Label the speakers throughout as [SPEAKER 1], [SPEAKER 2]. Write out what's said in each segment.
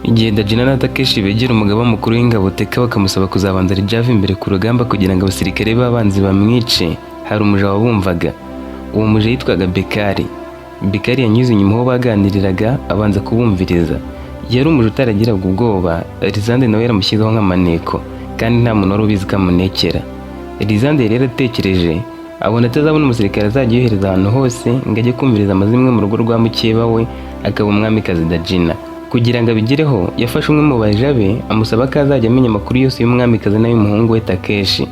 [SPEAKER 1] Igihe Dajina na Takeshi begera umugaba mukuru w'ingabo Teka bakamusaba kuzabanza Rijava imbere ku rugamba kugira ngo abasirikare b'abanzi bamwice, hari umuja wabumvaga. Uwo muja yitwaga Bekari. Bekari yanyuze inyuma aho baganiriraga, abanza kubumviriza. Yari umuja utaragiraga ubwoba. Lizande nawe yaramushyizeho nk'amaneko, kandi nta muntu wari ubizi ko amunekera. Lizande yari yaratekereje, abona atazabona umusirikare azajya yohereza ahantu hose ngo ajye kumviriza amazimwe mu rugo rwa mukeba we, akaba umwamikazi Dajina. Kugira ngo abigereho, yafashe umwe mu baja be, amusaba ko azajya amenya amakuru yose y'umwamikazi n'ay'umuhungu we Takeshi.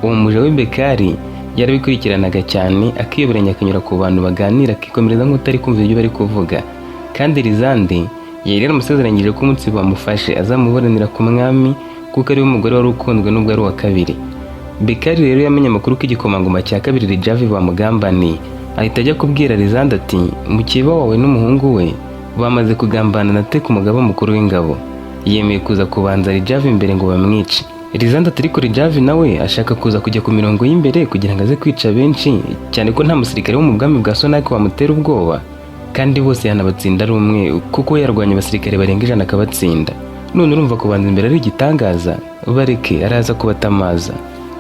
[SPEAKER 1] Uwo muja we Bekari yarabikurikiranaga cyane, akiyoberanya, akanyura ku bantu baganira, akikomereza nk'utari kumva ibyo bari kuvuga. Kandi Lizande yari yaramusezeranyije ko umunsi bamufashe azamuburanira ku mwami, kuko ariwe mugore wari ukunzwe n'ubwo ari uwa kabiri. Bekari rero yamenye amakuru ko igikomangoma cya kabiri Rijavi bamugambaniye, ahita ajya kubwira Lizande ati: "Mukeba wawe n'umuhungu we bamaze kugambana na Teka, umugaba mukuru w'ingabo. Yemeye kuza kubanza Rijavi imbere ngo bamwice." Lizande ati: "Ariko Rijavi nawe ashaka kuza kujya ku mirongo y'imbere kugira ngo aze kwica benshi, cyane ko nta musirikare wo mu bwami bwa Sonaki wamutera ubwoba, kandi bose yanabatsinda ari umwe, kuko we yarwanya abasirikare barenga 100 akabatsinda. None urumva kubanza imbere ari igitangaza? Bareke, araza kubatamaza."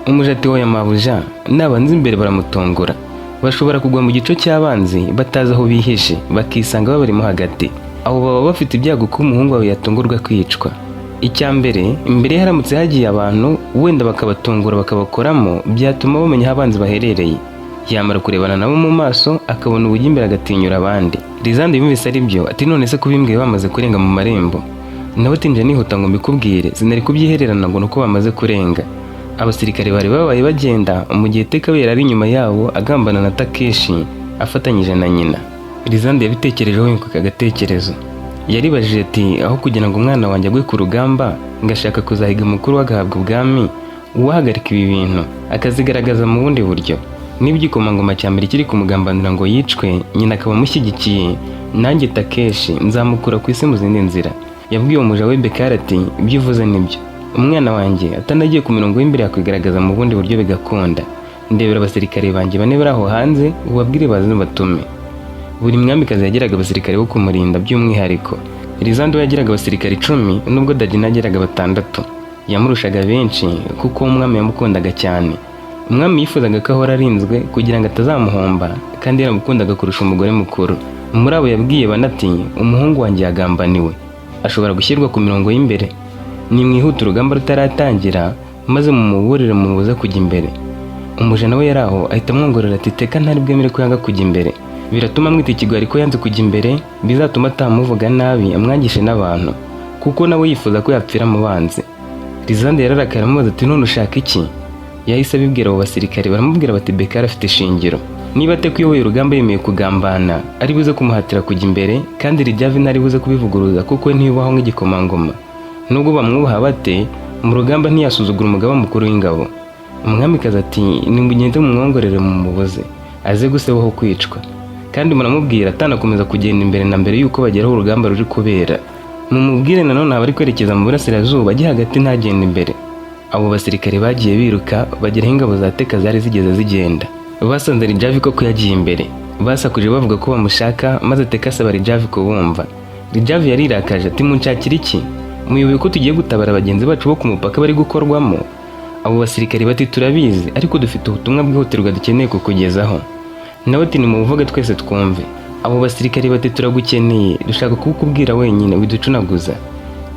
[SPEAKER 1] Umuja ati: "Wowe mabuja, nabanza imbere baramutongora. Bashobora kugwa mu gico cy'abanzi batazi aho bihishe, bakisanga babarimo hagati. Abo baba bafite ibyago ko umuhungu wawe yatungurwa kwicwa. Icya mbere, imbere ye haramutse hagiye abantu, wenda bakabatungura bakabakoramo, byatuma bamenya aho abanzi baherereye. Yamara kurebana nabo mu maso, akabona ubujya imbere, agatinyura abandi." Lizande yumvise ari byo, ati: "None se kubimbwiye bamaze kurenga mu marembo?" Nawe ati: "Nje nihuta ngo mbikubwire, sinari kubyihererana ngo nuko bamaze kurenga." Abasirikare bari babaye bagenda mu gihe Teka we yari ari inyuma yabo, agambana na Takeshi afatanyije na nyina. Lizande yabitekerejeho, yunguka agatekerezo. Yaribajije ati: "Aho kugira ngo umwana wanjye agwe ku rugamba, ngashaka kuzahiga mukuru we agahabwa ubwami, uwahagarika ibi bintu akazigaragaza mu bundi buryo. Niba igikomangoma cya mbere kiri kumugambanira ngo yicwe, nyina akaba amushyigikiye, nanjye Takeshi nzamukura ku isi mu zindi nzira." Yabwiye umuja we Bekari ati: "Ibyo uvuze nibyo. Umwana wanjye atanagiye ku mirongo y'imbere, yakwigaragaza mu bundi buryo bigakunda. Ndebera abasirikare banjye bane bari aho hanze, ubabwire baze batume." Buri mwamikazi yagiraga abasirikare bo kumurinda by'umwihariko. Lizando we yagiraga abasirikare 10, nubwo Dagina yagiraga batandatu. Yamurushaga benshi kuko umwami yamukundaga cyane. Umwami yifuzaga ko ahora arinzwe kugira ngo atazamuhomba, kandi yaramukundaga kurusha umugore mukuru. Muri abo yabwiye bane ati: "Umuhungu wanjye yagambaniwe, ashobora gushyirwa ku mirongo y'imbere. Nimwihute urugamba rutaratangira, maze mumuburire, mumubuze kujya imbere." Umuja nawe yari aho, ahita amwongorera ati: "Teka ntari bwemere ko yanga kujya imbere. Biratuma amwita ikigwari ko yanze kujya imbere, bizatuma atamuvuga nabi, amwangishe n'abantu, kuko nawe yifuza ko yapfira mu banzi." Lizande yararakaye, aramubaza ati: "None ushaka iki?" Yahise abibwira abo basirikare, baramubwira bati: "Bekari afite ishingiro. Niba Teka uyoboye urugamba yemeye kugambana, ari buze kumuhatira kujya imbere, kandi Rijavi ntari buze kubivuguruza, kuko we ntiyubaho nk'igikomangoma. Nubwo bamwubaha bate, mu rugamba ntiyasuzugura umugaba mukuru w'ingabo." Umwamikazi ati: "Nimugende mumwongorere, mumubuze aze gusebaho kwicwa, kandi muramubwira atanakomeza kugenda imbere na mbere y'uko bagera aho urugamba ruri kubera. Mumubwire nanone abari kwerekeza mu burasirazuba ajye hagati, ntagenda imbere." Abo basirikare bagiye biruka, bagera aho ingabo za Teka zari zigeze zigenda. Basanze Rijavi koko yagiye imbere. Basakuje bavuga ko bamushaka, maze Teka asaba Rijavi kubumva. Rijavi yarirakaje ati: "Munshakira iki? Muyoboye ko tugiye gutabara bagenzi bacu bo ku mupaka bari gukorwamo?" Abo basirikare bati: "Turabizi, ariko dufite ubutumwa bwihutirwa dukeneye kukugezaho." Nawe ati: "Nimubuvuge twese twumve." Abo basirikare bati: "Turagukeneye, dushaka kukubwira wenyine, widucunaguza."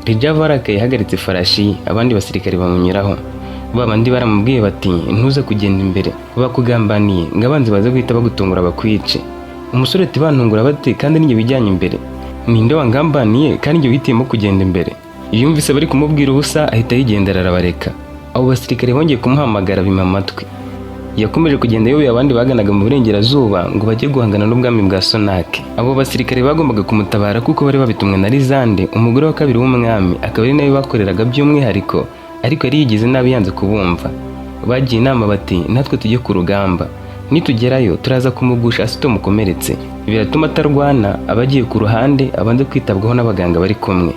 [SPEAKER 1] Rijava arakaye yahagaritse ifarashi ye, abandi basirikare bamunyuraho. Ba bandi baramubwiye bati: "Ntuze kugenda imbere, bakugambaniye ngo abanzi baze guhita bagutungura bakwice." Umusore ati: "Bantungura bate kandi ninjye wijyanye imbere? Ninde wangambaniye kandi njye wihitiyemo kugenda imbere?" Yumvise bari kumubwira ubusa, ahita yigendera, arabareka. Abo basirikare bongeye kumuhamagara, bima amatwi. Yakomeje kugenda ayoboye abandi baganaga mu burengerazuba ngo bajye guhangana n'ubwami bwa Sonake. Abo basirikare bagombaga kumutabara kuko bari babitumwe na Lizande, umugore wa kabiri w'umwami, akaba ari nawe bakoreraga by'umwihariko, ariko yari yigize nabi, yanze kubumva. Bagiye inama bati: "Natwe tujye ku rugamba, nitugerayo turaza kumugusha hasi tumukomeretse, biratuma atarwana, abagiye ku ruhande abanze kwitabwaho n'abaganga bari kumwe."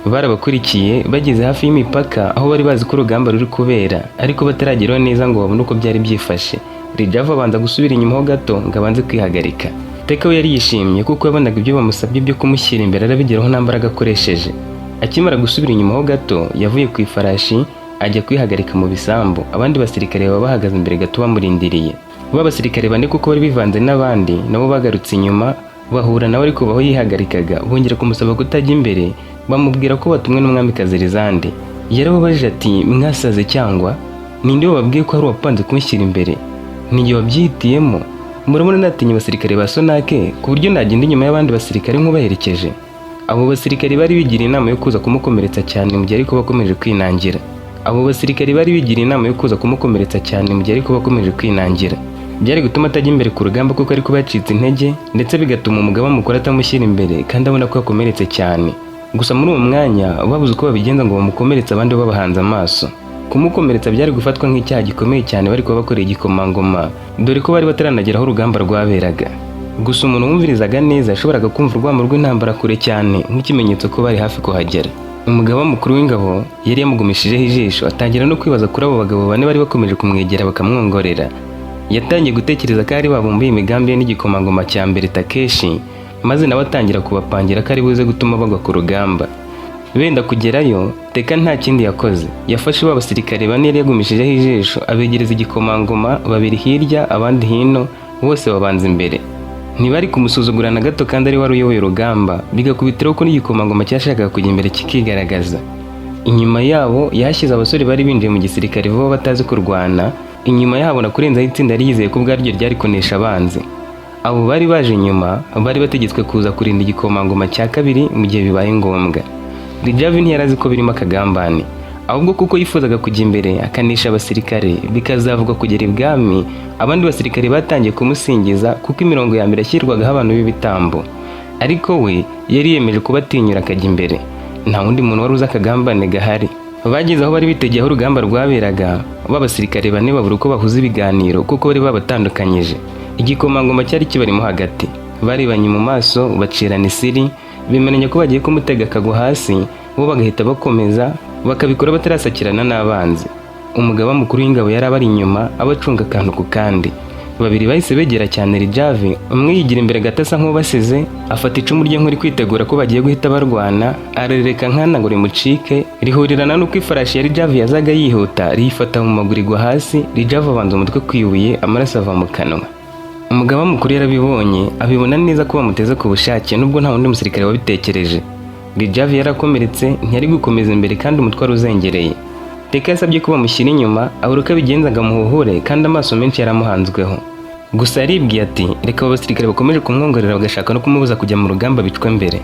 [SPEAKER 1] Barabakurikiye, bageze hafi y'imipaka aho bari bazi ko urugamba ruri kubera, ariko batarageraho neza ngo babone uko byari byifashe. Rijava abanza gusubira inyuma ho gato ngo abanze kwihagarika. Teka we yari yishimye kuko yabonaga ibyo bamusabye byo kumushyira imbere arabigeraho nta mbaraga akoresheje. Akimara gusubira inyuma ho gato, yavuye ku ifarashi ajya kwihagarika mu bisambu. Abandi basirikare baba bahagaze imbere gato bamurindiriye. Ba basirikare bane, kuko bari bivanze n'abandi, nabo bagarutse inyuma bahura nawe, ariko aho yihagarikaga bongera kumusaba kutajya imbere, bamubwira ko batumwe n'umwamikazi Lizande. Yarababajije ati: "Mwasaze cyangwa ninde wababwiye ko hari uwapanze kumushyira imbere? Ninjye wabyihitiyemo. Murabona natinya abasirikare ba Sonake ku buryo nagenda inyuma y'abandi basirikare nk'ubaherekeje?" Abo basirikare bari bigiriye inama yo kuza kumukomeretsa cyane mu gihe ariko bakomeje kwinangira. Abo basirikare bari bigiriye inama yo kuza kumukomeretsa cyane mu gihe ariko bakomeje kwinangira. Byari gutuma atajya imbere ku rugamba kuko ariko bacitse intege, ndetse bigatuma umugaba mukuru atamushyira imbere kandi abona ko yakomeretse cyane. Gusa muri uwo mwanya babuze uko babigenza ngo bamukomeretse abandi babahanze amaso. Kumukomeretsa byari gufatwa nk'icyaha gikomeye cyane bari kuba bakoreye igikomangoma, dore ko bari bataranagera aho urugamba rwaberaga. Gusa umuntu wumvirizaga neza yashoboraga kumva urwamo rw'intambara kure cyane, nk'ikimenyetso ko bari hafi kuhagera. Umugaba mukuru w'ingabo yari yamugumishijeho ijisho, atangira no kwibaza kuri abo bagabo bane bari bakomeje kumwegera bakamwongorera. Yatangiye gutekereza ko ari babumbuye imigambi ye n'igikomangoma cya mbere Takeshi, maze nawe atangira kubapangira ko ari buze gutuma bagwa ku rugamba. Benda kugerayo, Teka nta kindi yakoze, yafashe ba basirikare bane yari yagumishijeho ijisho, abegereza igikomangoma, babiri hirya abandi hino, bose babanza imbere. Ntibari kumusuzugura na gato kandi ari wari uyoboye urugamba, bigakubitiraho ko n'igikomangoma cyashakaga kujya imbere kikigaragaza. Inyuma yabo yahashyize abasore bari binjiye mu gisirikare vuba batazi kurwana. Inyuma yahabona kurenzaho itsinda yari yizeye ko ubwaryo ryari kunesha abanzi. Abo bari baje inyuma bari bategetswe kuza kurinda igikomangoma cya kabiri mu gihe bibaye ngombwa. Rijavi ntiyari azi ko birimo akagambane, ahubwo kuko yifuzaga kujya imbere akanesha abasirikare, bikazavugwa kugera ibwami. Abandi basirikare batangiye kumusingiza kuko imirongo ya mbere yashyirwagaho abantu b'ibitambo, ariko we yari yiyemeje kubatinyura akajya imbere. Nta wundi muntu wari uzi akagambane gahari. Bageze aho bari bitegeye aho urugamba rwaberaga, ba basirikare bane babura uko bahuza ibiganiro kuko bari babatandukanyije. Igikomangoma cyari kibarimo hagati. Barebanye mu maso, bacirana isiri, bemeranya ko bagiye kumutega akagwa hasi, bo bagahita bakomeza, bakabikora batarasakirana n'abanzi. Umugaba mukuru w'ingabo yari abari inyuma abacunga akantu ku kandi. Babiri bahise begera cyane Rijavi, umwe yigira imbere gato asa nk'ubasize, afata icumu rye nk'uri kwitegura ko bagiye guhita barwana, arereka nkana ngo rimucike, rihurirana n'uko ifarashi ya Rijavi yazaga yihuta, riyifata mu maguru igwa hasi. Rijavi abanza umutwe ku ibuye, amaraso ava mu kanwa. Umugaba mukuru yarabibonye, abibona neza ko bamuteze ku bushake, nubwo nta wundi musirikare wabitekereje. Rijavi yarakomeretse, ntiyari gukomeza imbere kandi umutwe wari uzengereye. Teka yasabye ko bamushyira inyuma, abura uko abigenza ngo amuhuhure kandi amaso menshi yaramuhanzweho. Gusa yaribwiye ati: "Reka abo basirikare bakomeje kumwongorera bagashaka no kumubuza kujya mu rugamba bicwe mbere.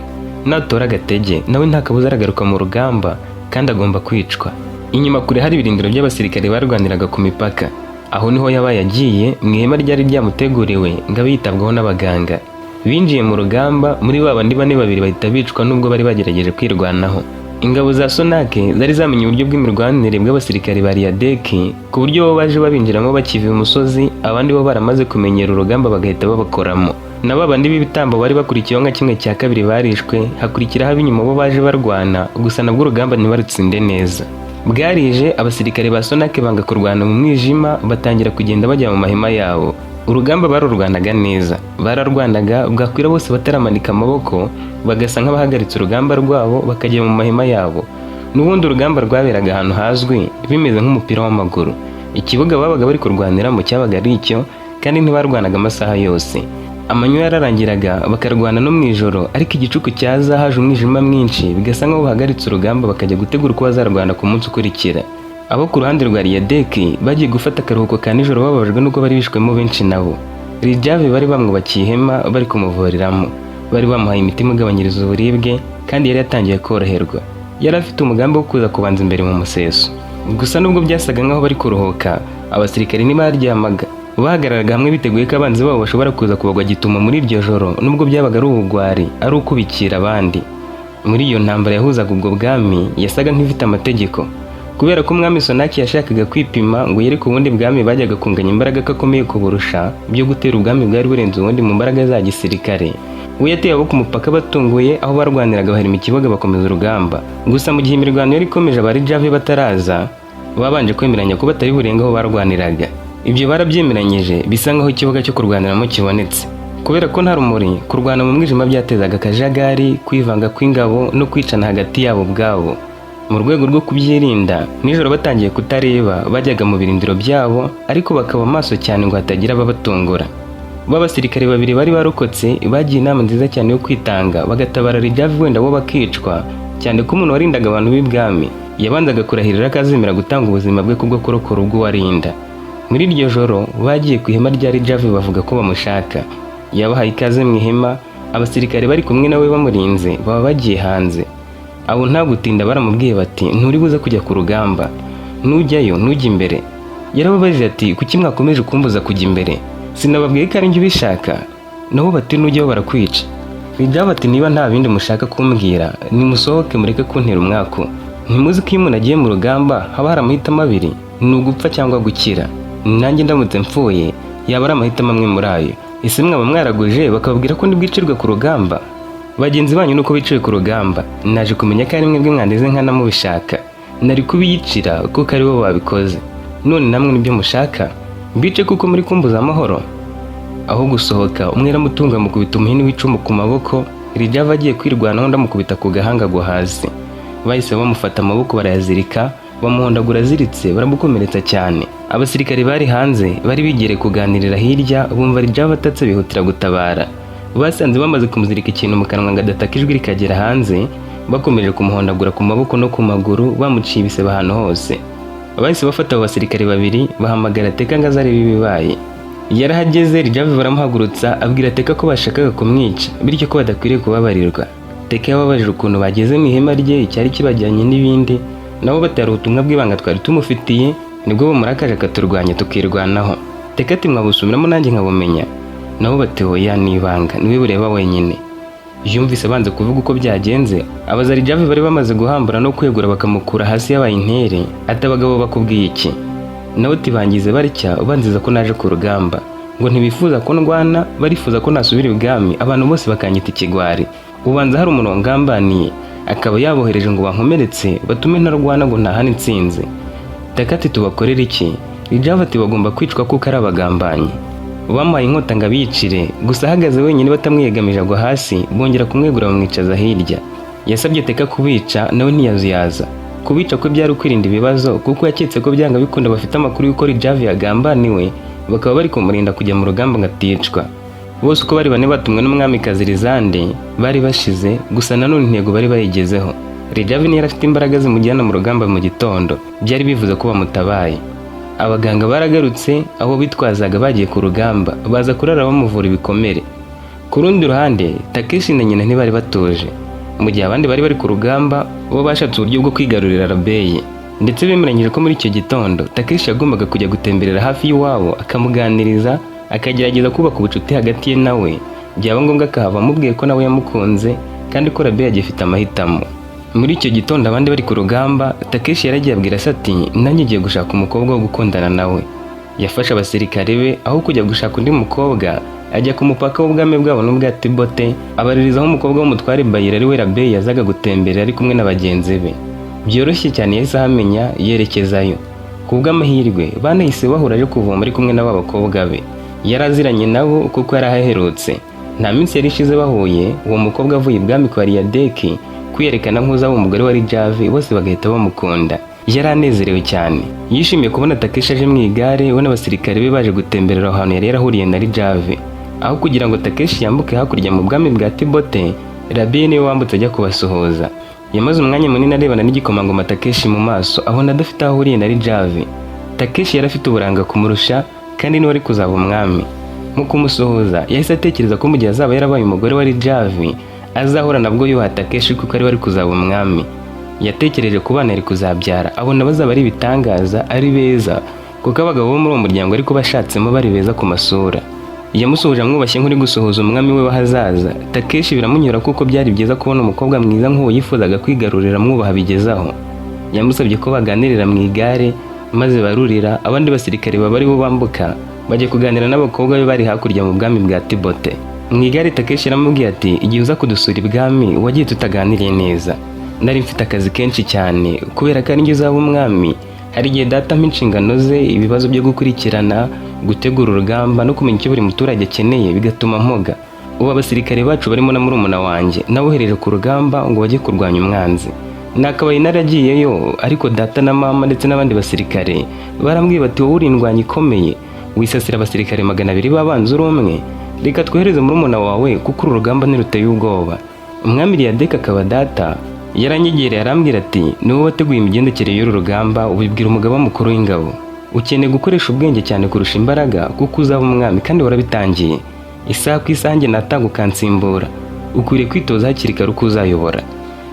[SPEAKER 1] Natora agatege nawe nta kabuza aragaruka mu rugamba kandi agomba kwicwa." Inyuma kure hari ibirindiro by'abasirikare barwaniraga ku mipaka. Aho niho yabaye agiye mu ihema ryari ryamuteguriwe ngo abe yitabwaho n'abaganga. Binjiye mu rugamba, muri ba bandi bane babiri bahita bicwa nubwo bari bagerageje kwirwanaho. Ingabo za Sonake zari zamenye uburyo bw'imirwanire bw'abasirikare ba Riyadeki, ku buryo bo baje babinjiramo bakiva imusozi, abandi bo baramaze kumenyera urugamba bagahita babakoramo. Na ba bandi b'ibitambo bari bakurikiyeho nka kimwe cya kabiri barishwe, hakurikiraho ab'inyuma bo baje barwana, gusa nabwo urugamba ntibarutsinde neza. Bwarije, abasirikare ba Sonake banga kurwana mu mwijima, batangira kugenda bajya mu mahema yabo. Urugamba barurwanaga neza, bararwanaga bwakwira bose bataramanika amaboko, bagasa nk'abahagaritse urugamba rwabo bakajya mu mahema yabo. N'ubundi urugamba rwaberaga ahantu hazwi, bimeze nk'umupira w'amaguru. Ikibuga babaga bari kurwaniramo cyabaga ari icyo, kandi ntibarwanaga amasaha yose. Amanywa yararangiraga bakarwana no mu ijoro, ariko igicuku cyaza haje umwijima mwinshi, bigasa nk'aho bahagaritse urugamba bakajya gutegura uko bazarwana ku munsi ukurikira. Abo ku ruhande rwa Riyadeki bagiye gufata akaruhuko ka nijoro bababajwe n'uko bari bishwemo benshi nabo. Rijave bari bamwubakiye ihema bari kumuvuriramo. Bari bamuhaye imiti imugabanyiriza uburibwe kandi yari yatangiye koroherwa. Yari afite umugambi wo kuza kubanza imbere mu museso. Gusa nubwo byasaga nk'aho bari kuruhuka, abasirikare ntibaryamaga. Bahagararaga hamwe biteguye ko abanzi babo bashobora kuza kubagwa gitumo muri iryo joro, nubwo byabaga ari ubugwari, ari ukubikira abandi. Muri iyo ntambara yahuzaga ubwo bwami yasaga nk'ifite amategeko. Kubera ko umwami Sonaki yashakaga kwipima ngo yereke ubundi bwami bajyaga kunganya imbaraga ko akomeye kuburusha, byo gutera ubwami bwari burenze ubundi mu mbaraga za gisirikare. We yateye abo ku mupaka batunguye aho barwaniraga, bahirima ikibuga bakomeza urugamba. Gusa mu gihe imirwano yari ikomeje, abari Jave bataraza, babanje kwemeranya ko batari burenga aho barwaniraga. Ibyo barabyemeranyije, bisa nk'aho ikibuga cyo kurwaniramo kibonetse. Kubera ko nta rumuri, kurwana mu mwijima byatezaga akajagari, kwivanga kw'ingabo no kwicana hagati yabo ubwabo. Mu rwego rwo kubyirinda, nijoro batangiye kutareba, bajyaga mu birindiro byabo, ariko bakaba maso cyane ngo hatagira ababatungura. B'abasirikare babiri bari barokotse bagiye inama nziza cyane yo kwitanga bagatabara Rijavi, wenda bo bakicwa, cyane ko umuntu warindaga abantu b'ibwami yabanzaga kurahirira ko azemera gutanga ubuzima bwe kubwo kurokora ubwo warinda. Muri iryo joro bagiye ku ihema rya Rijavi bavuga ko bamushaka. Yabahaye ikaze mu ihema, abasirikare bari kumwe nawe bamurinze baba bagiye hanze. Abo nta gutinda baramubwiye bati: "Nturi buze kujya ku rugamba, nujyayo ntujye imbere." Yarababajije ati: "Kuki mwakomeje kumbuza kujya imbere? Sinababwiye ko ari njye ubishaka?" Nabo bati: "Nujyayo barakwica." Rijavi ati: "Niba nta bindi mushaka kumbwira, nimusohoke mureke kuntera umwaku. Ntimuzi ko iyo umuntu agiye mu rugamba haba hari amahitamo abiri, ni ugupfa cyangwa gukira? Nanjye ndamutse mpfuye yaba ari amahitamo amwe muri ayo. Ese mwaba mwaraguje bakababwira ko ndibwicirwe ku rugamba? Bagenzi banyu nuko biciwe ku rugamba, naje kumenya ko ari mwebwe mwandeze nkana mubishaka. Nari kubiyicira kuko ari bo babikoze. None namwe nibyo mushaka, mbice kuko muri kumbuza amahoro." Aho gusohoka, umwe aramutunga amukubita umuhini w'icumu ku maboko. Rijava agiye kwirwanaho, undi amukubita ku gahanga agwa hasi. Bahise bamufata amaboko barayazirika, bamuhondagura aziritse, baramukomeretsa cyane. Abasirikare bari hanze bari bigereye kuganirira hirya, bumva Rijava atatse, bihutira gutabara. Basanze bamaze kumuzirika ikintu mu kanwa ngo adataka ijwi rikagera hanze, bakomeje kumuhondagura ku maboko no ku maguru, bamuciye ibisebe ahantu hose. Bahise bafata abo basirikare babiri, bahamagara Teka ngo aze arebe ibibaye. Yarahageze, Rijava baramuhagurutsa, abwira Teka ko bashakaga kumwica, bityo ko badakwiriye kubabarirwa. Teka yababajije ukuntu bageze mu ihema rye, icyari kibajyanye n'ibindi. Nabo batari ubutumwa bw'ibanga twari tumufitiye, nibwo bumurakaje akaturwanya tukirwanaho. Teka ati: "Mwabusubiramo nanjye nkabumenya?" Nabo bati: "Oya, ni ibanga, niwe bureba wenyine." Yumvise abanza kuvuga uko byagenze, abaza Rijave bari bamaze guhambura no kwegura bakamukura hasi yabaye intere, ati: "Abagabo bakubwiye iki?" Nawe ati: "Bangize batya, banziza ko naje ku rugamba, ngo ntibifuza ko ndwana, barifuza ko nasubira ibwami, abantu bose bakanyita ikigwari. Ubanza hari umuntu wangambaniye, akaba yabohereje ngo bankomeretse, batume ntarwana ngo ntahane intsinzi." Teka ati: "Tubakorere iki?" Rijave ati: "Bagomba kwicwa kuko ari abagambanyi." Bamuhaye inkota ngo abiyicire, gusa ahagaze wenyine batamwiyegamije agwa hasi, bongera kumwegura bamwicaza hirya. Yasabye Teka kubica, nawe ntiyazuyaza. Kubica kwe byari ukwirinda ibibazo, kuko yaketse ko byanga bikunda bafite amakuru y'uko Rijave yagambaniwe, bakaba bari kumurinda kujya mu rugamba ngo aticwa. Bose uko bari bane batumwe n'umwamikazi Rizande bari bashize, gusa nanone intego bari bayigezeho. Rijave ntiyari afite imbaraga zimujyana mu rugamba mu gitondo, byari bivuze ko bamutabaye. Abaganga baragarutse, aho bitwazaga bagiye ku rugamba, baza kurara bamuvura ibikomere. Ku rundi ruhande, Takeshi na nyina ntibari batuje. Mu gihe abandi bari bari ku rugamba, bo bashatse uburyo bwo kwigarurira Rabeye, ndetse bemeranyije ko muri icyo gitondo Takeshi yagombaga kujya gutemberera hafi y'iwabo, akamuganiriza, akagerageza kubaka ubucuti hagati ye nawe, byaba ngombwa akahava amubwiye ko nawe yamukunze kandi ko Rabeye agifite amahitamo. Muri icyo gitondo, abandi bari ku rugamba, Takeshi yaragiye abwira se ati: "Nanjye ngiye gushaka umukobwa wo gukundana nawe." Yafashe abasirikare be, aho kujya gushaka undi mukobwa, ajya ku mupaka w'ubwami bwabo n'ubwa Tibote, abaririzaho umukobwa w'umutware Bayira, ari we Rabeye yazaga gutemberera ari kumwe na bagenzi be. Byoroshye cyane yahise ahamenya, yerekezayo. Ku bw'amahirwe banahise bahura aje kuvoma ari kumwe n'aba bakobwa be. Yari aziranye nabo kuko yari ahaherutse. Nta minsi yari ishize bahuye, uwo mukobwa avuye ibwami kwa Riyadeki kwiyerekana nk'uzaba umugore wa Rijave, bose bagahita bamukunda. Yari anezerewe cyane, yishimiye kubona Takeshi aje mu igare, we n'abasirikare be baje gutemberera aho hantu yari yarahuriye na Rijave. Aho kugira ngo Takeshi yambuke hakurya mu bwami bwa Tibote, Rabiye niwe wambutse ajya kubasuhuza. Yamaze umwanya munini arebana n'igikomangoma Takeshi mu maso, abona adafite aho ahuriye na Rijave. Takeshi yari afite uburanga kumurusha, kandi niwe ari kuzaba umwami. Mu kumusuhuza, yahise atekereza ko mu gihe azaba yarabaye umugore wa Rijave, azahora nabwo yubaha Takeshi kuko ari we ari kuzaba umwami. Yatekereje ku bana yari kuzabyara, abona bazaba ari ibitangaza, ari beza, kuko abagabo bo muri uwo muryango ariko bashatsemo bari beza ku masura. Yamusuhuje amwubashye nk'uri gusuhuza umwami we w'ahazaza. Takeshi biramunyura, kuko byari byiza kubona umukobwa mwiza nk'uwo yifuzaga kwigarurira amwubaha bigezaho. Yamusabye ko baganirira mu igare, maze barurira, abandi basirikare baba ari bo bambuka bajya kuganira n'abakobwa be bari hakurya mu bwami bwa Tibote. Mu igare, Takeshi yaramubwiye ati: "Igihe uza kudusura ibwami wagiye tutaganiriye neza, nari mfite akazi kenshi cyane. Kubera ko ari njye uzaba umwami, Hari igihe data ampa inshingano ze, ibibazo byo gukurikirana, gutegura urugamba no kumenya icyo buri muturage akeneye, bigatuma mpoga. Ubu abasirikare bacu barimo na murumuna wanjye nabohereje ku rugamba ngo bajye kurwanya umwanzi. Nakabaye naragiyeyo, ariko data na mama ndetse n'abandi basirikare barambwiye bati: 'Wowe uri indwanyi ikomeye, wisasira abasirikare 200 b'abanzi uri umwe. Reka twohereze murumuna wawe kuko uru rugamba ntiruteye ubwoba.' Umwami Riyadeka, akaba data, yaranyegereye arambwira ati: 'Ni wowe wateguye imigendekere y'uru rugamba, ubibwira umugaba mukuru w'ingabo. Ukeneye gukoresha ubwenge cyane kurusha imbaraga kuko uzaba umwami kandi warabitangiye. Isaha ku isaha njye natanga ukansimbura. Ukwiriye kwitoza hakiri kare uko uzayobora.'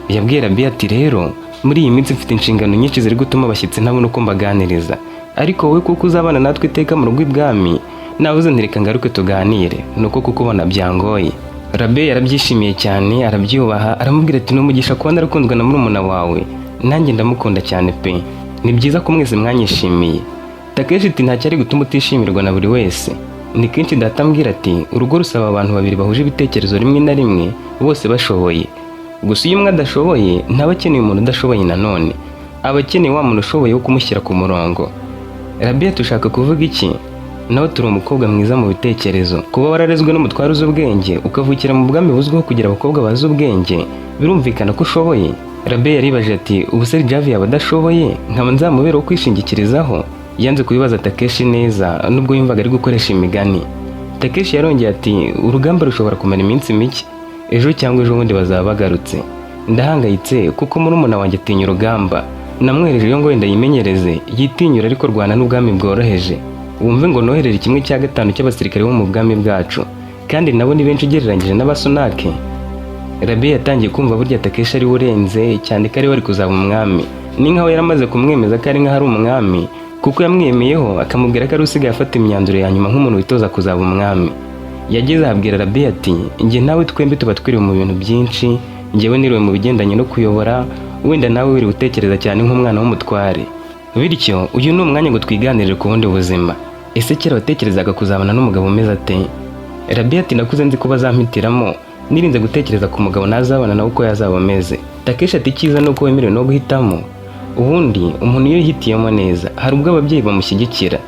[SPEAKER 1] Yabwiye Rabi ati: 'Rero muri iyi minsi mfite inshingano nyinshi ziri gutuma abashyitsi ntabona uko mbaganiriza, ariko wowe kuko uzabana natwe iteka mu rugo ibwami, nabuze ntireka ngaruke tuganire, nuko kukubona byangoye.' Rabe yarabyishimiye cyane, arabyubaha, aramubwira ati: 'Ni umugisha kuba narakunzwe na murumuna wawe, nanjye ndamukunda cyane pe. Ni byiza ko mwese mwanyishimiye.' Takeshi ati: 'Ntacyari gutuma utishimirwa na buri wese. Ni kenshi data ambwira ati: urugo rusaba abantu babiri bahuje ibitekerezo, rimwe na rimwe bose bashoboye. Gusa iyo umwe adashoboye, ntaba akeneye umuntu udashoboye nanone, aba akeneye wa muntu ushoboye wo kumushyira ku murongo.' Rabi ati: 'Ushaka kuvuga iki?' Nawe turi umukobwa mwiza mu bitekerezo. Kuba wararezwe n'umutware uzi ubwenge, ukavukira mu bwami buzwiho kugira abakobwa bazi ubwenge, birumvikana ko ushoboye.' Rabe yaribaje ati: 'Ubu se Javi yaba adashoboye nkaba nzamubera wo kwishingikirizaho?' Yanze kubibaza Takeshi neza, nubwo yumvaga ari gukoresha imigani. Takeshi yarongeye ati: 'Urugamba rushobora kumara iminsi mike, ejo cyangwa ejo bundi bazaba bagarutse. Ndahangayitse kuko murumuna wanjye atinya urugamba. Namwoherejeyo ngo wenda yimenyereze, yitinyura, ariko rwana n'ubwami bworoheje. Wumve ngo nohereje 1/5 cy'abasirikare bo mu bwami bwacu, kandi nabo ni benshi ugereranyije n'Abasunake.' Rabi yatangiye kumva burya Takeshi ari we urenze cyane, ko ari we wari kuzaba umwami. Ni nkaho yaramaze kumwemeza ko ari nkaho ari umwami, kuko yamwemeyeho akamubwira ko ari usigaye afata imyanzuro ya nyuma nk'umuntu witoza kuzaba umwami. Yageze ahabwira Rabi ati: 'Njye nawe twembi tuba twiriwe mu bintu byinshi. Njyewe niriwe mu bigendanye no kuyobora, wenda nawe wiriwe utekereza cyane nk'umwana w'umutware. Bityo uyu ni umwanya ngo twiganirire ku bundi buzima. Ese kera watekerezaga kuzabana n'umugabo umeze ate?' Rabi ati: 'Nakuze nzi ko bazampitiramo, nirinze gutekereza ku mugabo nazabana nawe uko yazaba ameze.' Takeshi ati: 'Icyiza ni uko wemerewe no guhitamo. Ubundi umuntu iyo yihitiyemo neza, hari ubwo ababyeyi bamushyigikira.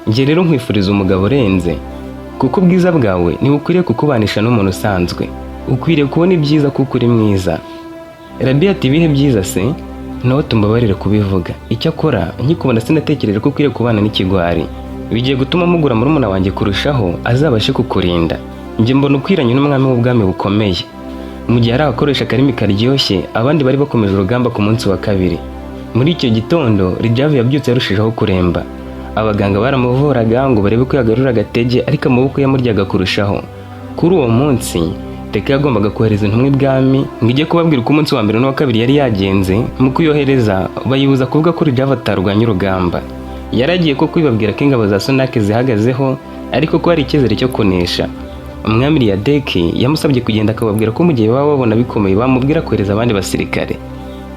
[SPEAKER 1] Njye rero nkwifuriza umugabo urenze, kuko ubwiza bwawe ntibukwiriye kukubanisha n'umuntu usanzwe. Ukwiriye kubona ibyiza kuko uri mwiza.' Rabi ati: 'Ibihe byiza se?' Nawe tumbabarire kubivuga, icyakora nkikubona sinatekereje ko ukwiriye kubana n'ikigwari. Bigiye gutuma mugura murumuna wanjye kurushaho, azabashe kukurinda. Njye mbona ukwiranye n'umwami w'ubwami bukomeye.' Mu gihe hari abakoresha akarimi karyoshye, abandi bari bakomeje urugamba ku munsi wa kabiri. Muri icyo gitondo, Rijavu yabyutse yarushijeho kuremba. Abaganga baramuvuraga ngo barebe ko yagarura agatege, ariko amaboko yamuryaga kurushaho. Kuri uwo munsi, Teka yagombaga kohereza intumwa ibwami ngo ijye kubabwira uko umunsi wa mbere n'uwa kabiri yari yagenze. Mu kuyohereza, bayibuza kuvuga ko Rijavu atarwanya urugamba. Yaragiye ko kwibabwira ko ingabo za Sonake zihagazeho, ariko ko hari icyizere cyo kunesha. Umwami Riyadeki yamusabye kugenda akababwira ko mu gihe baba babona bikomeye bamubwira kohereza abandi basirikare.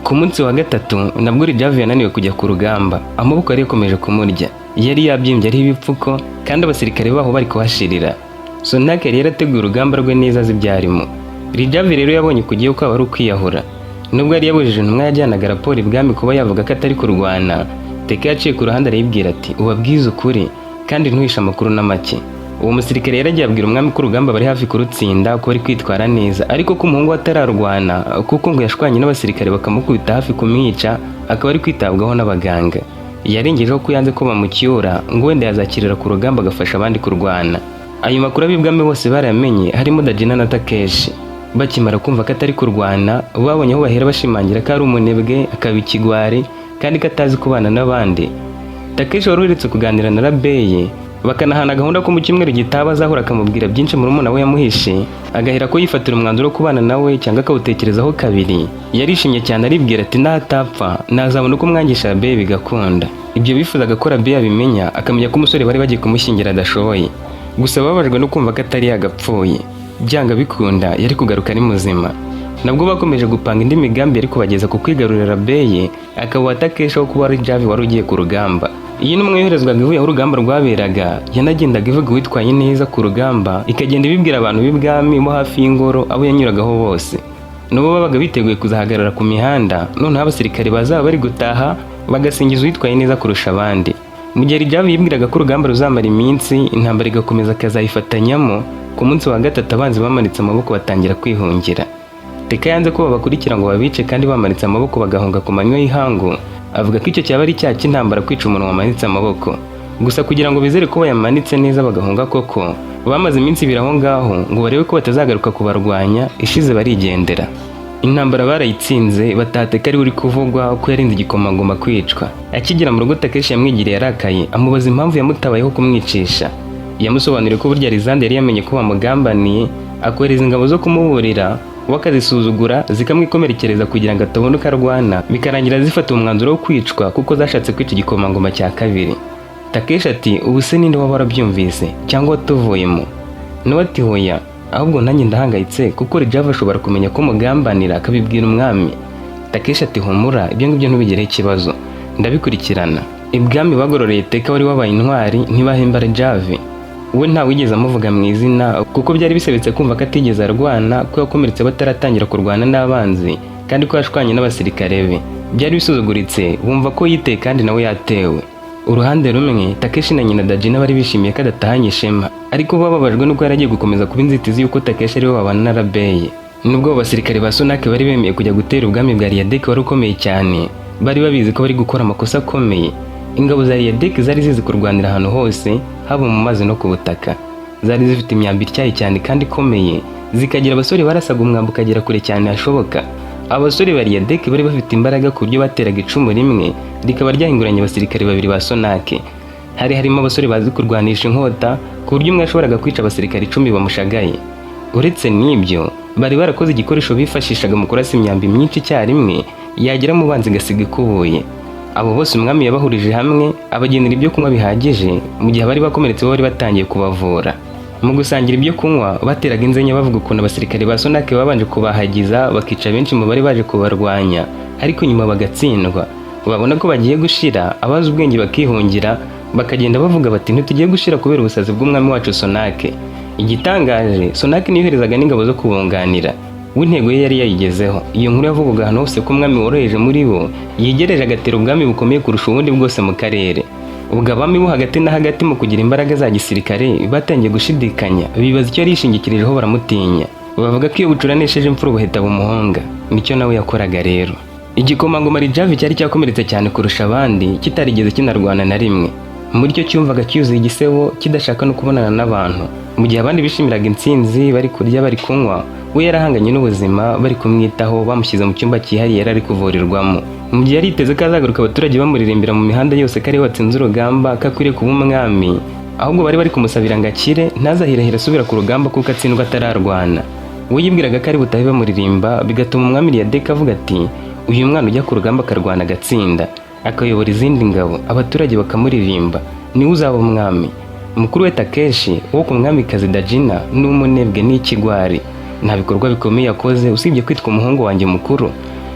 [SPEAKER 1] Ku munsi wa gatatu nabwo Rijavu yananiwe kujya ku rugamba. Amaboko yari yakomeje kumurya, yari yabyimbye ariho ibipfuko, kandi abasirikare baho bari kuhashirira. Sonake yari yarateguye urugamba rwe neza, azi ibyarimo. Rijavu rero yabonye kujyayo kwaba ari ukwiyahura. Nubwo yari yabujije intumwa yajyanaga raporo ibwami kuba yavuga ko atari kurwana, Teka yaciye ku ruhande arayibwira ati: 'Ubabwize ukuri kandi ntuhishe amakuru na make.' Uwo musirikare yaragiye abwira umwami ko urugamba bari hafi kurutsinda, ko bari kwitwara neza, ariko ko umuhungu we atararwana kuko ngo yashwanye n'abasirikare bakamukubita hafi kumwica, akaba ari kwitabwaho n'abaganga. Yarengejeho ko yanze ko bamucyura, ngo wenda yazakirira ku rugamba agafasha abandi kurwana. Ayo makuru ab'ibwami bose barayamenye, harimo Dajina na Takeshi. Bakimara kumva ko atari kurwana, babonye aho bahera bashimangira ko ari umunebwe, akaba ikigwari, kandi ko atazi kubana n'abandi. Takeshi wari uherutse kuganira na Rabeye, bakanahana gahunda ko mu cyumweru gitaha azahura akamubwira byinshi murumuna we yamuhishe, agahera ko yifatira umwanzuro wo kubana nawe cyangwa akawutekerezaho kabiri, yarishimye cyane, aribwira ati: 'Natapfa nazabona uko mwangisha Rabeye bigakunda.' Ibyo bifuzaga ko Rabeye abimenya, akamenya ko umusore bari bagiye kumushyingira adashoboye. Gusa bababajwe no kumva ko atari yagapfuye, byanga bikunda yari kugaruka ari muzima. Nabwo bakomeje gupanga indi migambi yari kubageza ku kwigarurira Rabeye, akaba Takeshi aho kuba ari Javi wari ugiye ku rugamba. Iyi ntumwa yoherezwaga ivuye aho urugamba rwaberaga yanagendaga ivuga uwitwaye neza ku rugamba, ikagenda ibibwira abantu b'ibwami bo hafi y'ingoro, abo yanyuragaho bose. Nabo babaga biteguye kuzahagarara ku mihanda, noneho abasirikare bazaba bari gutaha. Bagasingiza uwitwaye neza kurusha abandi. Mu gihe Rijavi yibwiraga ko urugamba ruzamara iminsi, intambara igakomeza akazayifatanyamo, ku munsi wa gatatu abanzi bamanitse amaboko batangira kwihungira. Teka yanze ko babakurikira ngo babice kandi bamanitse amaboko bagahunga ku manywa y'ihangu, avuga ko icyo cyaba ari icyaha cy'intambara kwica umuntu wamanitse amaboko. Gusa kugira ngo bizere ko bayamanitse neza bagahunga koko, bamaze iminsi 2 aho ngaho ngo barebe ko batazagaruka kubarwanya, ishize barigendera. Intambara barayitsinze, bataha Teka ariwe uri kuvugwa ko yarinze igikomangoma kwicwa. Akigera mu rugo Takeshi yamwigiriye arakaye, amubaza impamvu yamutabayeho kumwicisha. Yamusobanuriye ko burya Alizande yari yamenye ko bamugambaniye, akohereza ingabo zo kumuburira, we akazisuzugura zikamwikomerekereza kugira ngo atabona uko arwana, bikarangira zifata umwanzuro wo kwicwa kuko zashatse kwica igikomangoma cya kabiri. Takeshi ati: "Ubu se ninde waba warabyumvise cyangwa watuvuyemo?" Nawe ati: "Hoya, ahubwo nanjye ndahangayitse kuko Rijava ashobora kumenya ko mugambanira akabibwira umwami." Takeshi ati: "Humura, ibyo ngibyo ntubigireho ikibazo, ndabikurikirana." Ibwami bagororeye Teka wari wabaye intwari, ntibahemba Rijave. We ntawigeze amuvuga mu izina kuko byari bisebetse kumva ko atigeze arwana, ko yakomeretse bataratangira kurwana n'abanzi, kandi ko yashwanye n'abasirikare be. Byari bisuzuguritse, bumva ko yiteye kandi nawe yatewe. Uruhande rumwe, Takeshi na nyina Dajina bari bishimiye ko adatahanye ishema, ariko bababajwe nuko yari agiye gukomeza kuba inzitizi y'uko Takeshi ariwe babana na Rabeye. Nubwo abo basirikare ba Sunake bari bemeye kujya gutera ubwami bwa Riyadek wari ukomeye cyane, bari babizi ko bari gukora amakosa akomeye. Ingabo za Riyadek zari zizi kurwanira ahantu hose, haba mu mazi no ku butaka. Zari zifite imyambi ityaye cyane kandi ikomeye, zikagira abasore barasaga umwambi ukagera kure cyane hashoboka. Abasore ba Riyadek bari bafite imbaraga ku buryo bateraga icumu rimwe rikaba ryahinguranya abasirikare babiri ba Sonake. Hari harimo abasore bazi kurwanisha inkota, ku buryo umwe yashoboraga kwica abasirikare 10 bamushagaye. Uretse n'ibyo, bari barakoze igikoresho bifashishaga mu kurasa imyambi myinshi icyarimwe, yagera mu banzi igasiga ikubuye. Abo bose umwami yabahurije hamwe, abagenera ibyo kunywa bihagije, mu gihe abari bakomeretse bo bari batangiye kubavura. Mu gusangira ibyo kunywa, bateraga inzenya bavuga ukuntu abasirikare ba Sonake babanje kubahagiza, bakica benshi mu bari baje kubarwanya, ariko nyuma bagatsindwa. Babona ko bagiye gushira, abazi ubwenge bakihungira, bakagenda bavuga bati: "Ntitugiye gushira kubera ubusazi bw'umwami wacu Sonake." Igitangaje, Sonake niyoherezaga n'ingabo zo kubunganira. We intego ye yari yayigezeho. Iyo nkuru yavugwaga ahantu hose ko umwami woroheje muri bo yegereje agatera ubwami bukomeye kurusha ubundi bwose mu karere. Ubwo abami bo hagati na hagati mu kugira imbaraga za gisirikare batangiye gushidikanya, bibaza icyo yari yishingikirijeho, baramutinya. Bavuga ko iyo bucura anesheje imfura ubuheta bumuhonga. Nicyo nawe yakoraga rero. Igikomangoma Rijavi cyari cyakomeretse cyane kurusha abandi, kitarigeze kinarwana na rimwe. Muri cyo cyumvaga cyuzuye igisebo, kidashaka no kubonana n'abantu. Mu gihe abandi bishimiraga intsinzi, bari kurya, bari kunywa, we yarahanganye n'ubuzima, bari kumwitaho, bamushyize mu cyumba cyihariye yari ari kuvurirwamo. Mu gihe yari yiteze ko azagaruka abaturage bamuririmbira mu mihanda yose ko ariwe watsinze urugamba, ko akwiriye kuba umwami, ahubwo bari bari kumusabira ngo akire, ntazahirahire asubira ku rugamba kuko atsindwa atararwana. We yibwiraga ko ari butahe bamuririmba, bigatuma umwami Riyadeka avuga ati: "Uyu mwana ujya ku rugamba akarwana agatsinda, akayobora izindi ngabo, abaturage bakamuririmba, niwe uzaba umwami." Mukuru we Takeshi wo ku mwamikazi Dajina ni umunebwe n'ikigwari, nta bikorwa bikomeye yakoze usibye kwitwa umuhungu wanjye mukuru.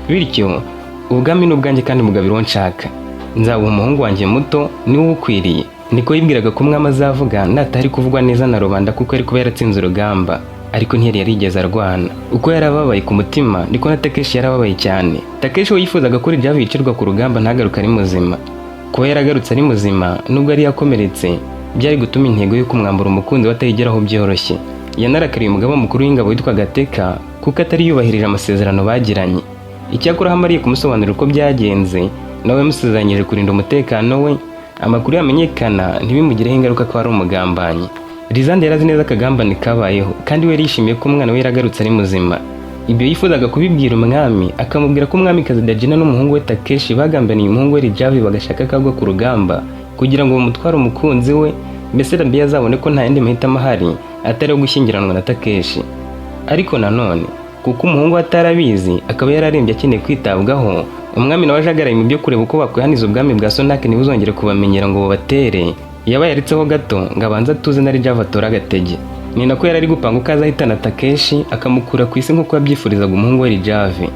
[SPEAKER 1] Bityo ubwami ni ubwanjye kandi mugabira uwo nshaka, nzabuha umuhungu wanjye muto, niwe uwukwiriye. Niko yibwiraga ko umwami azavuga natari kuvugwa neza na rubanda kuko yari kuba yaratsinze urugamba, ariko ntiyari yarigeze arwana. Uko yarababaye ku mutima, niko na Takeshi yarababaye cyane. Takeshi we yifuzaga ko Rijavi yicirwa ku rugamba ntagaruke ari muzima. Kuba yaragarutse ari muzima nubwo yari yakomeretse, byari gutuma intego yo kumwambura umukunzi we atayigeraho byoroshye. Yanarakariye umugaba mukuru w'ingabo witwaga Teka kuko atari yubahirije amasezerano bagiranye. Icyakora aho amariye kumusobanurira uko byagenze, nawe yamusezeranyije kurinda umutekano we, amakuru yamenyekana ntibimugireho ingaruka ko ari umugambanyi. Rizande yari azi neza akagambane kabayeho, kandi we yari yishimiye ko umwana we yaragarutse ari muzima. Ibyo yifuzaga kubibwira umwami, akamubwira ko umwamikazi Dajina n'umuhungu we Takeshi bagambaniye umuhungu we Rijavi, bagashaka ko agwa ku rugamba kugira ngo bamutware umukunzi we, mbese Rabiya azabone ko nta yandi mahitamo ahari atari ayo gushyingiranwa na Takeshi. Ariko nanone kuko umuhungu we atarabizi, akaba yararembye akeneye kwitabwaho, umwami nawe ajagaraye mu byo kureba uko bakwihaniza ubwami bwa Sonake ntibuzongere kubamenyera ngo bubatere, yaba yaritseho gato ngo abanze atuze na Rijava atore agatege. Ni nako yari ari gupanga uko azahitana Takeshi akamukura ku isi nk'uko yabyifurizaga umuhungu we Rijave.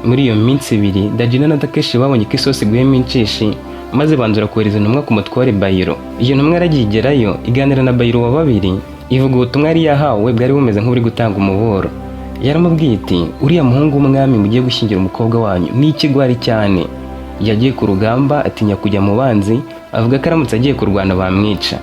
[SPEAKER 1] Muri iyo minsi 2 Dajina na Takeshi babonye ko isosi iguyemo inshishi, maze banzura kohereza intumwa ku mutware Bayiro. Iyo ntumwa yaragiye igerayo, iganira na Bayiro wa babiri, ivuga ubutumwa yari yahawe bwari bumeze nk'uri gutanga umuburo. Yaramubwiye iti: "Uriya muhungu w'umwami mugiye gushyingira umukobwa wanyu ni ikigwari cyane." Yagiye ku rugamba atinya kujya mu banzi, avuga ko aramutse agiye kurwana bamwica,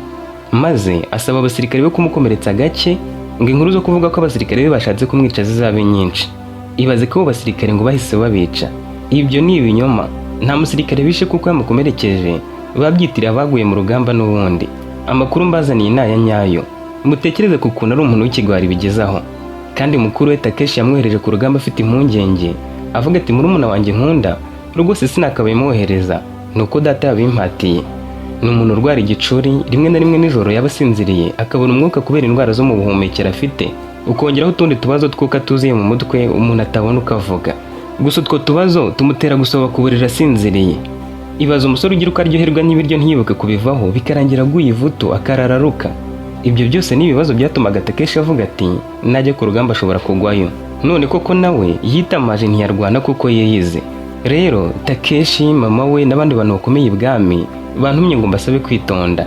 [SPEAKER 1] maze asaba abasirikare be kumukomeretsa gake ngo inkuru zo kuvuga ko abasirikare be bashatse kumwica zizabe nyinshi. Ibaze ko abo basirikare ngo bahise babica. Ibyo ni ibinyoma, nta musirikare bishe kuko yamukomerekeje, babyitiriye abaguye mu rugamba n'ubundi. Amakuru mbazaniye ni aya nyayo. Mutekereze ku kuntu ari umuntu w'ikigwari bigezaho. Kandi mukuru we Takeshi yamwohereje ku rugamba afite impungenge, avuga ati: "Murumuna wanjye nkunda rwose sinakabaye mwohereza, ni uko data yabimpatiye." Ni umuntu urwara igicuri, rimwe na rimwe nijoro yaba asinziriye akabona umwuka kubera indwara zo mu buhumekero afite, ukongeraho utundi tubazo tw'uko atuzuye mu mutwe umuntu atabona uko avuga. Gusa utwo tubazo tumutera gusohoka ku buriri asinziriye. Ibaza umusore ugira uko aryoherwa n'ibiryo ntiyibuke kubivaho, bikarangira aguye ivutu akarara aruka. Ibyo byose ni ibibazo byatumaga Takeshi avuga ati najya ku rugamba ashobora kugwayo. None koko nawe yitamaje ntiyarwana kuko yiyize. Rero Takeshi, mama we n'abandi bantu bakomeye ibwami bantumye ngo mbasabe kwitonda.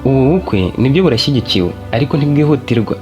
[SPEAKER 1] Ubu bukwe nibyo burashyigikiwe, ariko ntibwihutirwa.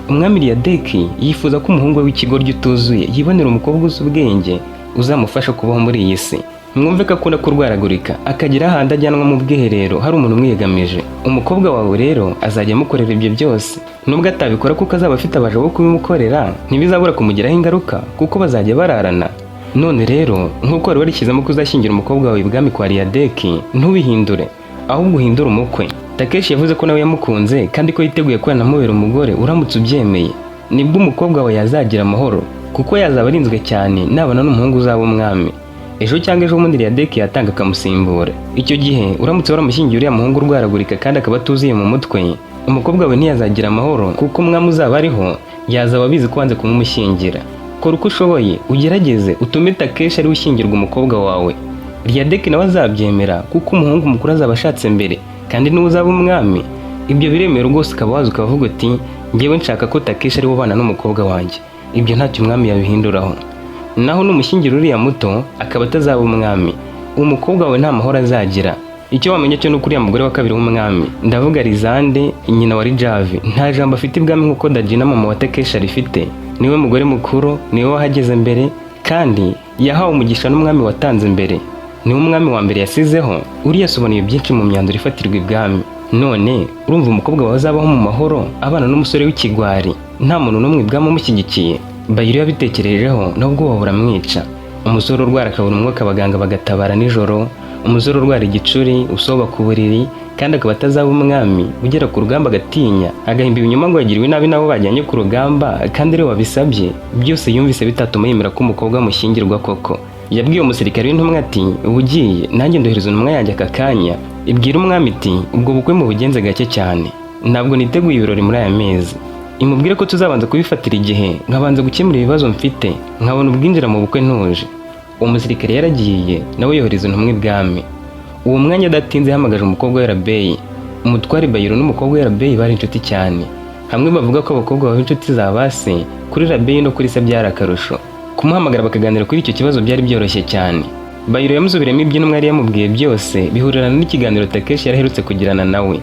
[SPEAKER 1] Umwami Riyadeki yifuza ko umuhungu we w'ikigoryi utuzuye yibonera umukobwa uzi ubwenge uzamufasha kubaho muri iyi si. Mwumve ko akunda kurwaragurika, akagira ahandi ajyanwa mu bwiherero hari umuntu umwiyegamije. Umukobwa wawe rero azajya amukorera ibyo byose. Nubwo atabikora kuko azaba afite abaja bo kubimukorera, ntibizabura kumugiraho ingaruka kuko bazajya bararana. None rero nk'uko wari warishyizemo ko uzashyingira umukobwa wawe ibwami kwa Riyadeki, ntubihindure, ahubwo uhindure umukwe. Takeshi yavuze ko nawe yamukunze kandi ko yiteguye ko yanamubera umugore uramutse ubyemeye. Nibwo umukobwa wawe yazagira amahoro, kuko yazaba arinzwe cyane nabona n'umuhungu uzaba umwami. Ejo cyangwa ejo bundi Riyadeki yatanga akamusimbura. Icyo gihe uramutse waramushyingiye uriya muhungu urwaragurika kandi akaba atuzuye mu mutwe, umukobwa we ntiyazagira amahoro, kuko umwami uzaba ariho yazaba abizi ko wanze kumumushyingira. Kora uko ushoboye ugerageze utume Takeshi ariwe ushyingirwa umukobwa wawe. Riyadeki nawe azabyemera kuko umuhungu mukuru azaba ashatse mbere kandi niwe uzaba umwami. Ibyo biremewe rwose, ukaba waza ukavuga uti ngewe nshaka ko Takeshi ariwe ubana n'umukobwa wanjye. Ibyo ntacyo umwami yabihinduraho. Naho numushyingira uriya muto akaba atazaba umwami, umukobwa wawe nta mahoro azagira. Icyo wamenya cyo ni uko uriya mugore wa kabiri w'umwami, ndavuga Rizande, nyina wa Rijavi, nta jambo afite ibwami nk'uko Dajina mama wa Takeshi arifite. Niwe mugore mukuru, niwe wahageze mbere, kandi yahawe umugisha n'umwami watanze mbere, niwe umwami wa mbere yasizeho. Uriya asobanuye byinshi mu myanzuro ifatirwa ibwami. None urumva umukobwa wawe azabaho mu mahoro abana n'umusore w'ikigwari, nta muntu n'umwe ibwami umushyigikiye? Bayiro yabitekerejeho nubwo buramwica. Umusore urwara akabura umwuka, abaganga bagatabara nijoro, umusore urwara igicuri usoba ku buriri kandi akaba atazaba umwami, ugera ku rugamba agatinya, agahimba ibinyoma ngo yagiriwe nabi n'abo bajyanye ku rugamba kandi ariwe wabisabye, byose yumvise bitatuma yemera ko umukobwa amushyingirwa koko. Yabwiye umusirikare w'intumwa ati: "Ubugiye nanjye ndohereza intumwa yanjye aka kanya ibwira umwami iti ubwo bukwe mubugenze gake cyane, ntabwo niteguye ibirori muri aya mezi. Imubwire ko tuzabanza kubifatira igihe, nkabanza gukemura ibibazo mfite, nkabona ubwinjira mu bukwe ntuje." Uwo musirikare yaragiye, nawe yohereza intumwa ibwami. Uwo mwanya adatinze yahamagaje umukobwa we Rabeyi. Umutware Bayiro n'umukobwa we Rabeyi bari inshuti cyane. Hamwe bavuga ko abakobwa baba inshuti za base, kuri Rabeyi no kuri se byari akarusho. Kumuhamagara bakaganira kuri icyo kibazo byari byoroshye cyane. Bayiro yamusubiremo ibyo intumwa yari yamubwiye byose, bihurirana n'ikiganiro Takeshi yari aherutse kugirana nawe.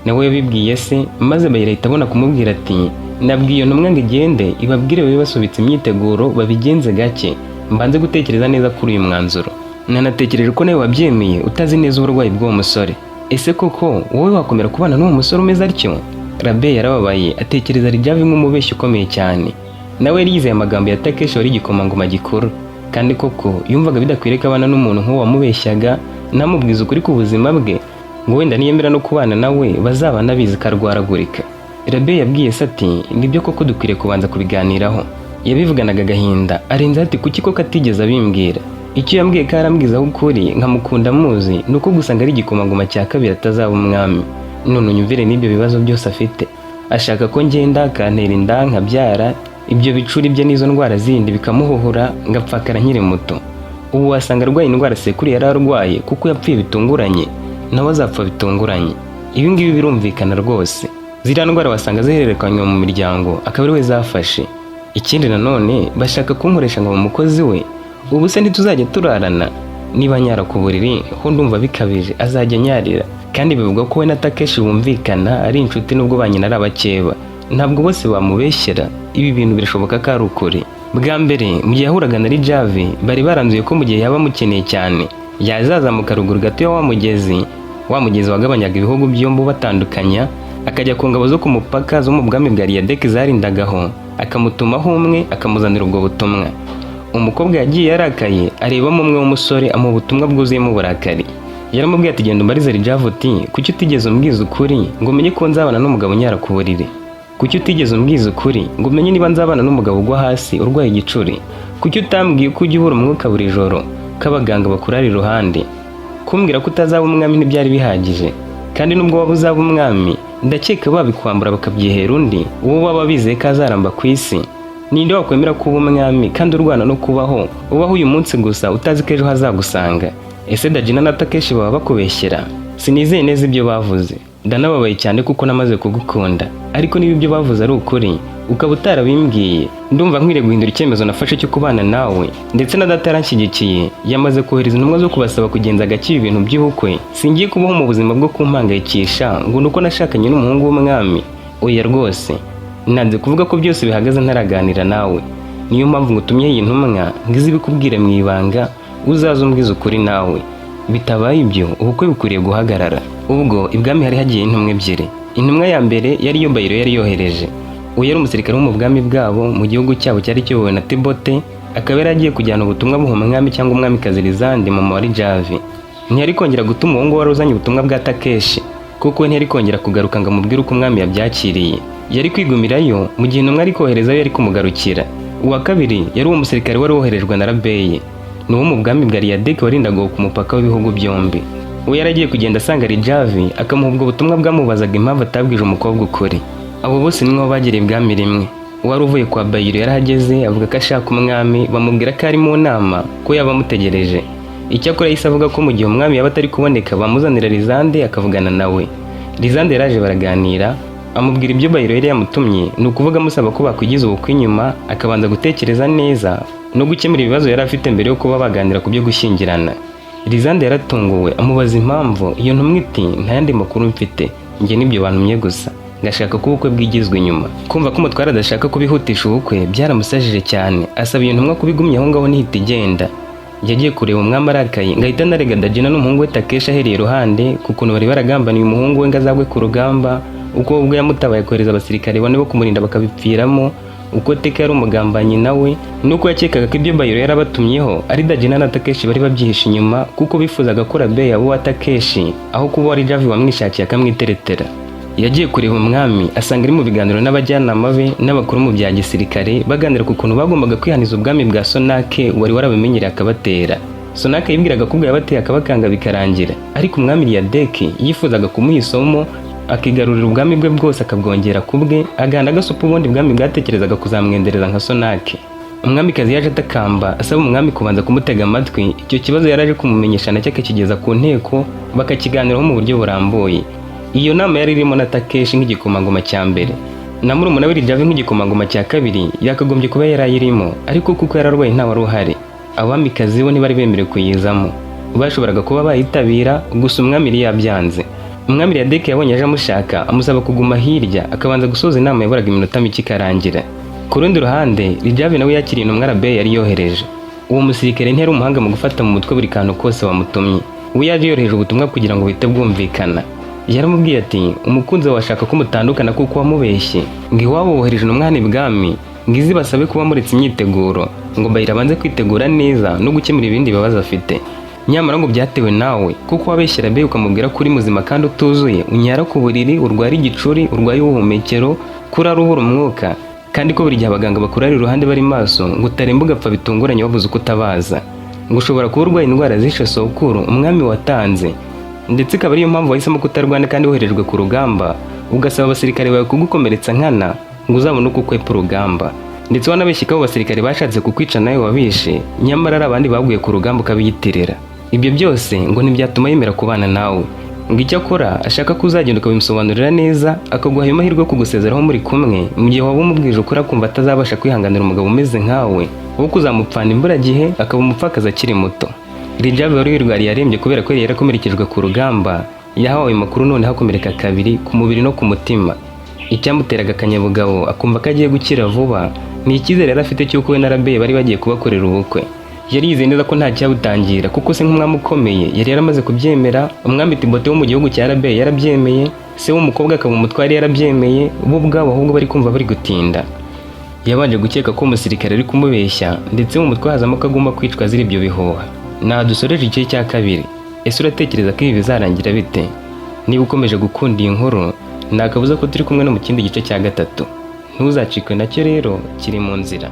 [SPEAKER 1] Nawe yabibwiye se, maze Bayiro ahita abona kumubwira ati: "Nabwiye iyo ntumwa ngo igende ibabwire babe basubitse imyiteguro, babigenze gake, mbanze gutekereza neza kuri uyu mwanzuro. Nanatekereje ko nawe wabyemeye utazi neza uburwayi bw'uwo musore. Ese koko wowe wakomera kubana n'uwo musore umeze atyo?" Rabe yarababaye, atekereza Rijavi nk'umubeshyi ukomeye cyane. Nawe yari yizeye amagambo ya Takeshi wari igikomangoma gikuru, kandi koko yumvaga bidakwiriye ko abana n'umuntu nk'uwo wamubeshyaga ntamubwize ukuri ku buzima bwe, ngo wenda niyemera no kubana nawe bazabana abizi ko arwaragurika. Rabe yabwiye se ati: "Nibyo koko dukwiriye kubanza kubiganiraho." Yabivuganaga agahinda, arenze ati: "Kuki koko atigeze abimbwira? Icyo yambwiye ko arambwizaho ukuri nkamukunda muzi, ni uko gusa ngo ari igikomangoma cya kabiri atazaba umwami. None unyumvire n'ibyo bibazo byose afite, ashaka ko ngenda akantera inda nkabyara, ibyo bicuri bye n'izo ndwara zindi bikamuhuhura, ngapfakara nkiri muto. Ubu wasanga arwaye indwara sekuru yari arwaye, kuko yapfuye bitunguranye, nawe azapfa bitunguranye. Ibi ngibi birumvikana rwose. Ziriya ndwara wasanga zihererekanywa mu miryango, akaba ari we zafashe. Ikindi nanone bashaka kunkoresha ngo umukozi we. Ubu se ntituzajya turarana? Niba nyara ku buriri ho ndumva bikabije, azajya anyarira." Kandi bivugwa ko we na Takeshi bumvikana, ari inshuti, nubwo ba nyina ari abakeba. Ntabwo bose bamubeshyera, ibi bintu birashoboka ko ari ukuri. Bwa mbere mu gihe yahuraga na Rijave, bari baranzuye ko mu gihe yaba amukeneye cyane yazazamuka ruguru gato ya wa mugezi wagabanyaga ibihugu byombi ubatandukanya, akajya ku ngabo zo ku mupaka zo mu bwami bwa Riyadeki zarindagaho, akamutumaho umwe akamuzanira ubwo butumwa. Umukobwa yagiye yarakaye, arebamo umwe w'umusore, amuha ubutumwa bwuzuyemo uburakari. Yaramubwiye ati: "Genda umbarize Rijave uti: kuki utigeze umbwiza ukuri ngo umenye ko nzabana n'umugabo unyara ku buriri? Kuki utigeze umbwiza ukuri ngo umenye niba nzabana n'umugabo ugwa hasi urwaye igicuri? Kuki utambwiye ko ujya ubura umwuka buri joro, ko abaganga bakurara iruhande? Kumbwira ko utazaba umwami ntibyari bihagije, kandi nubwo waba uzaba umwami, ndakeka babikwambura bakabyihera undi, uwo baba bizeye ko azaramba ku isi. Ninde wakwemera kuba umwami kandi urwana no kubaho, ubaho uyu munsi gusa utazi ko ejo hazagusanga? Ese Dajina na Takeshi baba bakubeshyera? Sinizeye neza ibyo bavuze. Ndanababaye cyane kuko namaze kugukunda, ariko niba ibyo bavuze ari ukuri ukaba utarabimbwiye, ndumva nkwiriye guhindura icyemezo nafashe cyo kubana nawe. Ndetse na data yaranshyigikiye, yamaze kohereza intumwa zo kubasaba kugenza gake ibi bintu by'ubukwe. Singiye kubaho mu buzima bwo kumpangayikisha ngo ni uko nashakanye n'umuhungu w'umwami. Oya rwose, nanze kuvuga ko byose bihagaze ntaraganira nawe. Niyo mpamvu ngutumye iyi ntumwa ngo ize ibikubwire mu ibanga, uzaze umbwize ukuri nawe. Bitabaye ibyo, ubukwe bukwiriye guhagarara." Ubwo ibwami hari hagiye intumwa ebyiri. Intumwa ya mbere yari iyo Bayiro yari yohereje. Uyu yari umusirikare wo mu bwami bwabo mu gihugu cyabo cyari kiyobowe na Tibote, akaba yari agiye kujyana ubutumwa buha umwami cyangwa umwamikazi Lizande, mama wa Rijavi. Ntiyari kongera gutuma uwo nguwo wari uzanye ubutumwa bwa Takeshi, kuko we ntiyari kongera kugaruka ngo amubwire uko umwami yabyakiriye. Yari kwigumirayo mu gihe intumwa ari koherezayo yari kumugarukira. Uwa kabiri yari uwo musirikare wari woherejwe na Rabeye, ni uwo mu bwami bwa Riyadeki warindaga ku mupaka w'ibihugu byombi. We yari agiye kugenda asanga Rijavi, akamuha ubwo butumwa bwamubazaga impamvu atabwije umukobwa ukuri. Abo bose ni nkaho bagiriye ibwami rimwe. Uwari uvuye kwa Bayiro yarahageze, avuga ko ashaka umwami, bamubwira ko ari mu nama, ko yaba amutegereje. Icyakora yahise avuga ko mu gihe umwami yaba atari kuboneka, bamuzanira Lizande akavugana nawe. Lizande yaraje, baraganira, amubwira ibyo Bayiro yari yamutumye, ni ukuvuga amusaba ko bakwigiza ubukwe inyuma, akabanza gutekereza neza no gukemura ibibazo yari afite mbere yo kuba baganira ku byo gushyingirana. Lizande yaratunguwe, amubaza impamvu. Iyo ntumwa iti: "Nta yandi makuru mfite njye, n'ibyo bantumye gusa, ngashaka ko ubukwe bwigizwa inyuma." Kumva ko umutware adashaka kubihutisha ubukwe byaramusajije cyane, asaba iyo ntumwa kubigumya aho ngaho ntihita igenda. Yagiye kureba umwami arakaye, ngo ahita anarega Dajina n'umuhungu we Takeshi ahereye iruhande ku kuntu bari baragambaniye umuhungu we ngo azagwe ku rugamba, uko ubwo yamutabaye kohereza abasirikare bane bo kumurinda bakabipfiramo, uko Teka yari umugambanyi nawe, nuko yakekaga ko ibyo Bayiro yarabatumyeho ari Dajina na Takeshi bari babyihishe inyuma, kuko bifuzaga ko Rabeya aba uwa Takeshi aho kuba wari Javi wamwishakiye akamwiteretera. Yagiye kureba umwami, asanga ari mu biganiro n'abajyanama be n'abakuru mu bya gisirikare, baganira ku kuntu bagombaga kwihaniza ubwami bwa Sonake wari warabimenyereye akabatera. Sonake yibwiraga ko ubwo yabateye akabakanga bikarangira, ariko umwami Riyadeki yifuzaga kumuha isomo, akigarurira ubwami bwe bwose akabwongera ku bwe, agahana agasupa ubundi bwami bwatekerezaga kuzamwendereza nka Sonake. Umwamikazi yaje atakamba, asaba umwami kubanza kumutega amatwi, icyo kibazo yari aje kumumenyesha nacyo akakigeza ku nteko, bakakiganiraho mu buryo burambuye. Iyo nama yari irimo na Takeshi nk'igikomangoma cya mbere na murumuna we Rijave nk'igikomangoma cya kabiri. Yakagombye kuba yari ayirimo, ariko kuko yari arwaye nta wari uhari. Abamikazi bo ntibari bemerewe kuyizamo, bashoboraga kuba bayitabira gusa. Umwami yari yabyanze. Umwami Riyadeke yabonye aje amushaka, amusaba kuguma hirya akabanza gusoza inama yaburaga iminota mike ikarangira. Ku rundi ruhande, Rijave nawe yakiriye intumwa Rabeya yari yohereje. Uwo musirikare ntiyari umuhanga mu gufata mu mutwe buri kantu kose wamutumye. We yaje yoroheje ubutumwa kugira ngo buhite bwumvikana. Yaramubwiye ati: "Umukunzi wawe ashaka ko mutandukana kuko wamubeshye ngo iwabo wohereje intumwa hano ibwami ngo izi basabe kuba muretse imyiteguro, ngo Bayira abanze kwitegura neza no gukemura ibindi bibazo afite. Nyamara ngo byatewe nawe, kuko wabeshyera Rabeya ukamubwira ko uri muzima kandi utuzuye, unyara ku buriri, urwara igicuri, urwaye ubuhumekero, kurara ubura umwuka, kandi ko buri gihe abaganga bakurara iruhande bari maso ngo utaremba ugapfa bitunguranye wabuze uko utabaza, ngo ushobora kuba urwaye indwara zishe sokuru umwami watanze, ndetse ikaba ariyo mpamvu wahisemo kutarwana kandi woherejwe ku rugamba, ugasaba abasirikare bawe kugukomeretsa nkana ngo uzabone uko ukwepa urugamba. Ndetse wanabeshye ko abo basirikare bashatse kukwica nawe wabishe, nyamara ari abandi baguye ku rugamba ukabiyitirira. Ibyo byose ngo ntibyatuma yemera kubana nawe, ngo icyo akora ashaka ko uzagenda ukabimusobanurira neza, akaguha ayo mahirwe yo kugusezeraho muri kumwe. Mu gihe waba umubwije ukuri, akumva atazabasha kwihanganira umugabo umeze nkawe wo kuzamupfana imburagihe akaba umupfakazi akiri muto." Rijave wari wirwariye arembye kubera ko yari yarakomerekejwe ku rugamba, yahawe ayo makuru noneho akomereka kabiri ku mubiri no ku mutima. Icyamuteraga akanyabugabo akumva ko agiye gukira vuba ni icyizere yari afite cy'uko we na Rabeyi bari bagiye kubakorera ubukwe. Yari yizeye neza ko nta cyabutangira, kuko se nk'umwami ukomeye yari yaramaze kubyemera. Umwami Timote wo mu gihugu cya Rabeyi yarabyemeye, se w'umukobwa akaba umutware yarabyemeye. Bo ubwabo ahubwo bari kumva bari gutinda. Yabanje gukeka ko umusirikare ari kumubeshya, ndetse mu mutwe hazamo ko agomba kwicwa azira ibyo bihuha. Naha dusoreje igice cya kabiri. Ese uratekereza ko ibi bizarangira bite? Niba ukomeje gukunda iyi nkuru, nta kabuza ko turi kumwe no mu kindi gice cya gatatu. Ntuzacikwe nacyo rero, kiri mu nzira.